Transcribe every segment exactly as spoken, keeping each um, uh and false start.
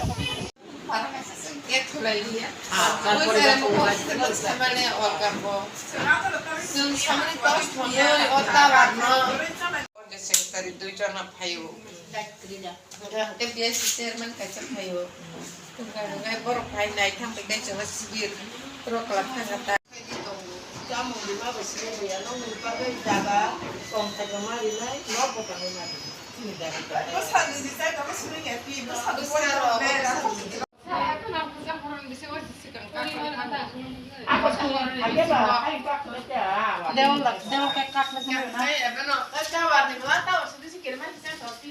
Para kaisa chwng cake khwlai liya. Ah, bwsai tarpore rok kok samani organ bo. Chwng samani kok thwiwi o tower no. Organ secretary dui jona phaio. Hwnkhe B I C chairman kaisa phaio. Hwnkhe borok phai naithang bai khe chwngno sibir. Borok kwlap thangkha ta. Chamung rima bai sini bai ano mui bagwi jaga kom khaima ma rinai, nok bo tangwi ma rinai. Chini jaga tong. Bwsa ni rijak abo sini ya pi, bwsa ni bwsa rok, bwsa ni. Dewan lak, dewan kai kak na sini na. Kai ebe no, kai tower ni bwla tower sini si kiri ma rijak topi.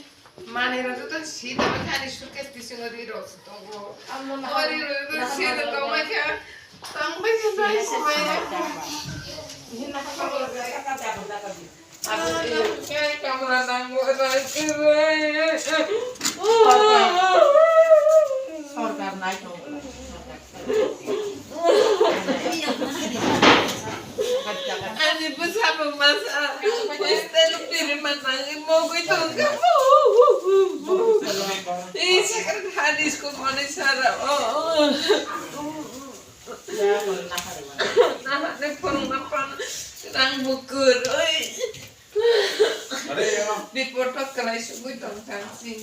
Manwi rok joto si tongma khe ani suitcase bisingo ri rok se tongo. O ri rok joto si tongma khe tongma khe tongma khe. Khe kamla nango rw khe. Sorkar nai tongo. Ani bwsabo masa hostel piri manang mogwi tongkha. Ei second hand school mani sara. Nahane phone na pan rang bukur. Oi. Report to kalai sugui tong kang sing.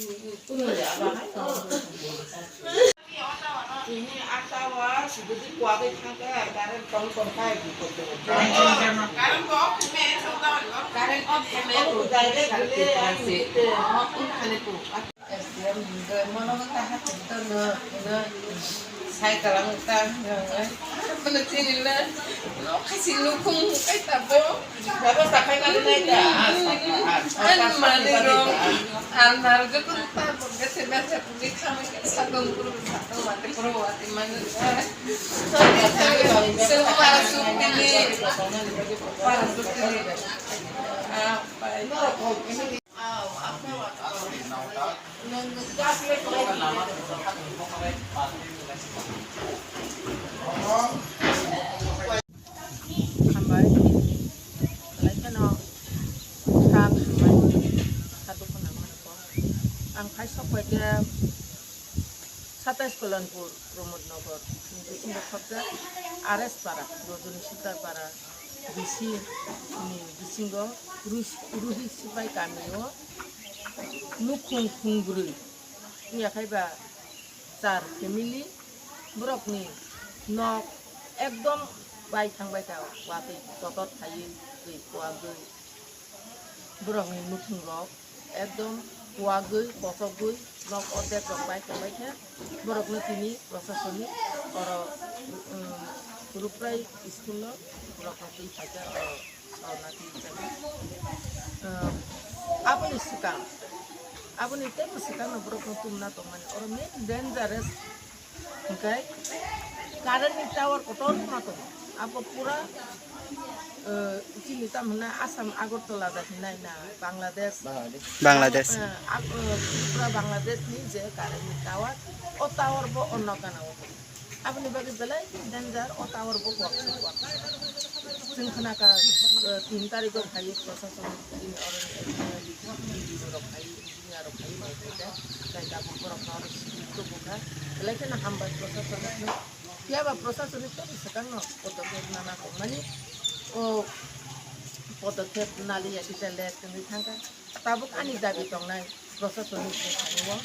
Ini atawa sibudi kuabe thangka, current tong tong kai di koto. Current off me, current off me. Direct gule ang site. Mono ta hati to no, no. Sai kalang ta no. Kono chini na. No kasi nukung kai ta bo. Bebostha khainani nai da. An mani rong. An mar jokon ta bo gese mese puli khamai ka sakong puru sakong mate puru wati mani. Sari sari. Sari para sukini. Para sukini. Ah, pai. Hambai, belai kheno kha hambai, kha dukhu nangmani kok. Ang phai sok pai khe satais Kalanpur, Pramod Nagar, bisingo khoroksa R S Para, Rajani Sudar Para, B C ni bisingo Ruhi Sipai kamio nukhung khungbrwi wngya khai ba char family, borokni nok ekdom bai thang bai ta, watwi kotor khaiwi twi kuagwi borokni nukhung rok ekdom kuagwi, kochogwi nok ordek rok bai tongbai khe, borokno tini prosasonik oro, um, Ruprai school-o borokno twi phai khe oro, oro na twi phai khe. Um, aboni swkang, aboni teibo swkangno borokno tumna tongmani oro main dangerous. Hwnkhe current ni tower kotor ma tongo. Abo pura, eh, chini tamo hwnna Assam Agartala da hinai na Bangladesh. Bangladesh. Eh, ab-, eh, pura Bangladesh ni je current ni tower, o tower bo onno gana o. Aboni bagwi belai danger, o tower bo kuak se kuak. Chwng khna kha, eh, tin tarikh o phaiwi prosason ni oro ni, eh, D D O rok phaiwi. Engineer rok phaiwi naikhe, tei tabuk borok no oro simi tubu kha. Belai kheno hambai prosasonik no. Phiya ba prosasonik tei swkang no podokep nana tongmani. O podokep naliya kisa let wngwi thangkha. Tabuk ani dabi tongnai prosasonik ni thani o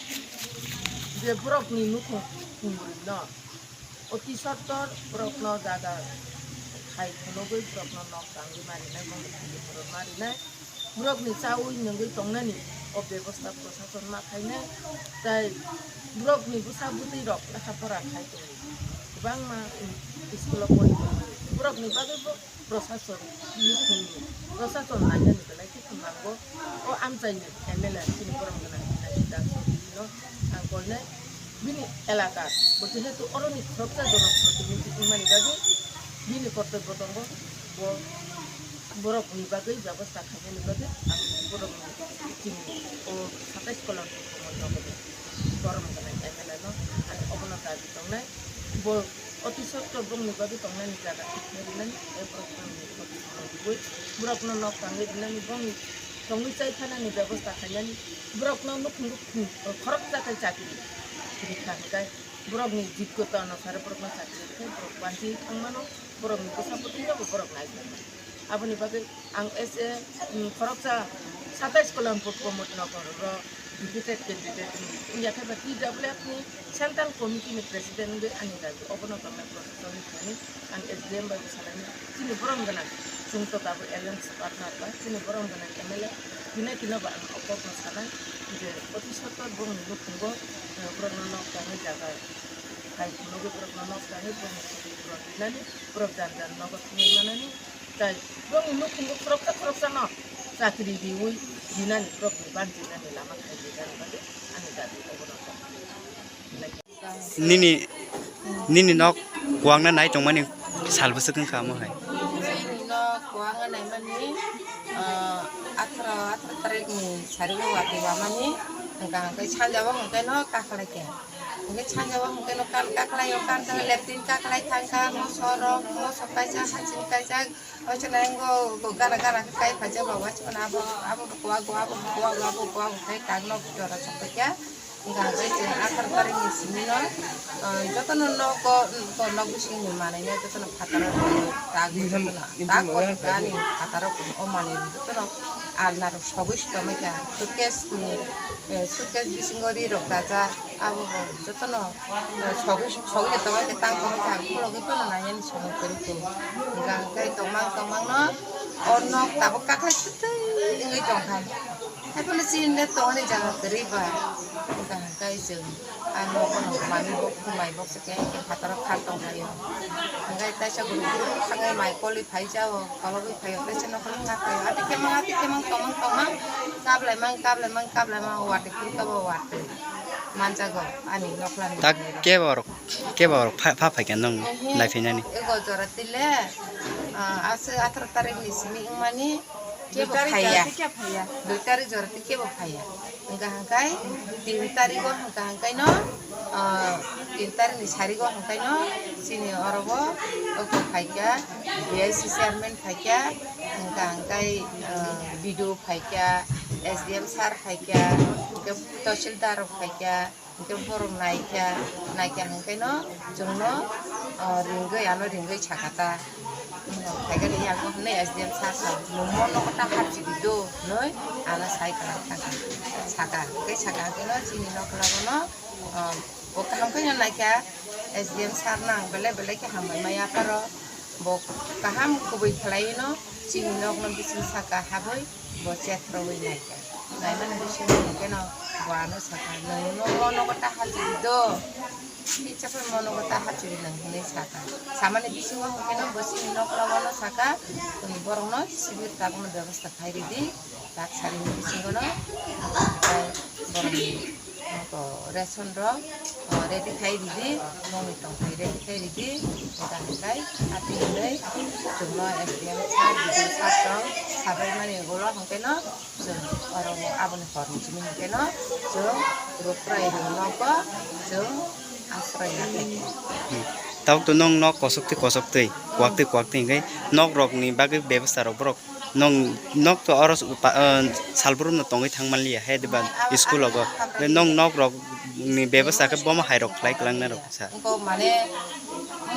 je borok ni nukhung khumbrwi no. Oti sottor borokno jaga khai phunugwi borokno nok tangwi marinai, bongni thani borok marinai. Borokni chaui nungwi tongnani o bebosta prosason ma khainai, tei borokni bwsa bwtwi rok lekha pora khai tongo. Kwbangma school o pori tongo. Borokni bagwi bo prosason, nukhungni prosason nainani belai khe nango. O amchaini M L A chini borom gwnang Hita Chowdhury no ang koinai. Bini elaka bo jehetu oroni khoroksa jonoprotinidhi wngmani bagwi bini kortobbo tongo, bo borokni bagwi bebosta khainani bagwi ang borokni chini o satais kolom nogo borom gwnang M L A no ang obono dabi tongnai. Bo oti sotto bongni bagwi tongnani jaga thikna rinani tei borokni khoroksa jonoprotinidhi wngwi borokno nok tangwi rinani bongni tongwi chai thanani bebosta khainani, borokno nukhungo khoroksa khe chakri Rikha hwnkhe borokni jigota anusare borokno chakri rikhe borok banchi thangmano, borokni bwsa bwtwirokbo borok naijakmano. Aboni bagwi ang as a, um, khoroksa satais Kolampur Pramod Nagar ro defeated candidate wngya khe ba T W F ni central committee ni president wngwi ani dabi obono tongnai protection ni thani ang S D M bai bwsalaini chini borom gwnang chwng to tabuk alliance partner bai chini borom gwnang M L A Pinaki no ba ang o kokno sanai je oti sottor borokni nukhungo, eh, borokno nok tangwi jaga hai phunugwi borokno nok tangwi borokni chukri phuran rinani borok jan jan nogo thangwi manani tai borokni nukhungo khoroksa khoroksano chakri riwi rinani borokni banjinani lama khai rinani bagwi ani dabi obono tong. Nini, nini nok kwangna nai tongmani sal bwswk wngkha omo hai? Nini nok kwangna naimani, ah, atharo, atharo tarikni sarigo watwi wamani, hwnkha hwnkhe sanjabo hwnkhe no kakhlai khe. Hwnkhe sanjabo hwnkhe no kan kakhlaio, kan thangkha, leptin kakhlai thangkha, mosorok, mosok kaisa, haching kaisa, waisa nai wngkha, gana gana khe kai phaijak ba, waisa mano abo, abo bo kuwago, abo bo kuwago, abo bo kuwago khai tak nok jora sok paikha. Hwnkha hwnkhe chwng atharo tarikni simi no, ah, jotono nogo, nok bisingni manwino jotono phataro tak jotono tak ani phataro o manwi jotono alna rok sogwi se tongwi kha. Suitcase ni, eh, suitcase bisingo ri rok dajak, abo bo jotono, eh, sogwi sogwi se tongwi kha, tang tongwi kha, khulogwi phano nai ani somoi kwrwi khe. Hwnkha hwnkhe tongmang tongmang no o nok tabuk kakhlai swtwi wngwi tongkha. Haiphano chini le tongani jaga kwrwi ba. Hwnkha hwnkhe chwng a nogo no manwi bo khumai boksa khe phataro kha tongkhaio. Hwnkhe kaisa guru guru thangwi mai kolwi phai jao, kologwi phaio, kaisa nokhorwi kha phaio. Ati khemang, ati khemang, tongmang, tongmang, kablai mang, kablai mang, kablai mang, watwi phuru kabo watwi. Manjago ani nokhlani. Tak kebo rok, kebo rok pha, pha phaikha nong Ehe, naiphinani. Ego jora tile, ah, ase atharo tarikni simi wngmani. Kebo phaiya. Dui tarik jora tei kebo phaiya. Hwnkha hwnkhe tin tarigo hwnkha hwnkhe no, ah, tin tarikni sarigo hwnkhe no chini orogo oko phaikha, B I C chairman phaikha, hwnkha hwnkhe, ah, B D O phaikha, S D M sir phaikha, hwnkhe tahsildar rok phaikha. Hwnkhe borok naikha, naikha hwnkhe no chwngno, o, ringwi ano ringwi sakha ta. Phaikhe ni yago hwnwi S D M sir sa, "Nwng mo nogo ta hapchidi do," hwnwi ano sai kwlai thangkha. Sakha, hwnkhe sakha hwnkhe no chini nokla bono, o, bo kaham khe no naikha S D M sir nang belai belai khe hambai maya pharo. Bo kaham kubui khlaiwi no chini nokno bising saka habwi bo chet rwui naikha. Naimani bisingo hwnkhe no bo ano sakha, "Nwng no o nogo ta hachiri do, kicha pai mo nogo ta hachiri nang," hwnwi sakha. Samani bisingo hwnkhe no bo chini nokla bono sakha, "Borokno sibir tabukno bebosta khai ridi, tak sarini bisingo no borokni." Oko ration rok, o, ready khai ridi, nongni tongthai ready khai ridi, hwnkha hwnkhe ati hwnwi chwngno S D M sir, B D O sir tong sabai mani ulo hwnkhe no chwng oro aboni horni simi hwnkhe no chwng rukrai rw nogo chwng asroi nakhai khe. Hmm. Tabuk to nong nok kosok twi kosok twi, kwak twi kwak twi hwnkhe nok rokni bagwi bebasta rok borok Nwng nok to oro pa-, ah, salbrum no tongwi thang manliya, hai diba school ogo. Nwng nok rok ni bebasta khe bomo hai rok khlai kwlang na rok sa. Ko mane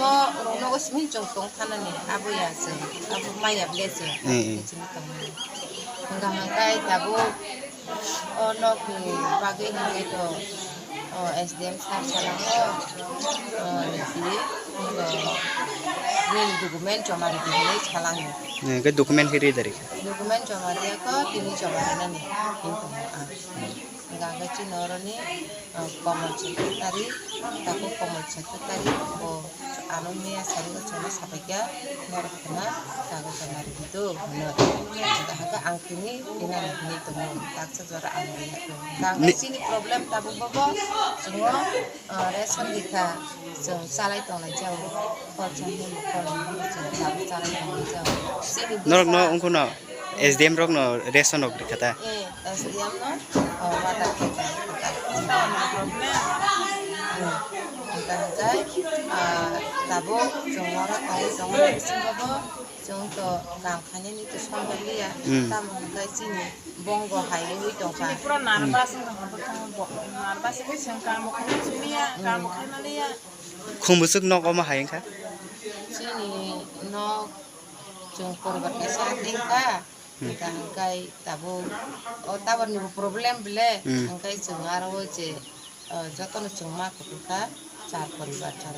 mo rok nogo simi chwng tong thanani abo ya chwng, abo maya ble chwng. Hmm, hmm. Chini tongmani. Hwnkha hwnkhe tabuk O nokni bagwi hwnkhe to, o, S D M sir salango, o, nini, o, nini document joma ridi hinwi salango. Hwnkhe document khe rida rikha? Document joma riyakho, tini joma rinani hinwi tongo ang. Hwnkha hwnkhe chini oroni, o, Komol secretary, takhuk Komol secretary, bo Ano miya sari o chwla sabaikha norok khna chago chana rwdi do hwnwi. Hwnkha hwnkhe ang tini tinani hwnwi tongo, taksa jora ang rwya kho. Hwnkha hwnkhe Ni- chini problem tabuk bobo chwngo, ah, ration rikha, chwng chalai tonglai jao. Khorsa hwnwi khorsa hwnwi chwng tabuk chalai tonglai jao. Chini Norok no bwsa wngkhu no? S D M rokno ration rok rikha ta? Eh, S D M no, oh, water khe ta, ta. Problem. Hmm. Hingka hingkai, ah, tabuk chwng oro tongwi tongo, bisingo bo chwng to kam khainani to songwk liya. Hmm. Tamo hingkai chini bongo hai wngwi tongkha. Pura nervous wngkha, nervous wngwi chwng kamo khainani simiya, kamo khaimaliya. Khum bwswk nok omo hai wngkha? Chini nok chwng poribar kaisa tei wngkha. Hmm. Hingka hingkai tabuk o tower ni bo problem bile, hmm, hingkai chwng aro o je, ah, jotono chwng ma kutu kha, char poribar char.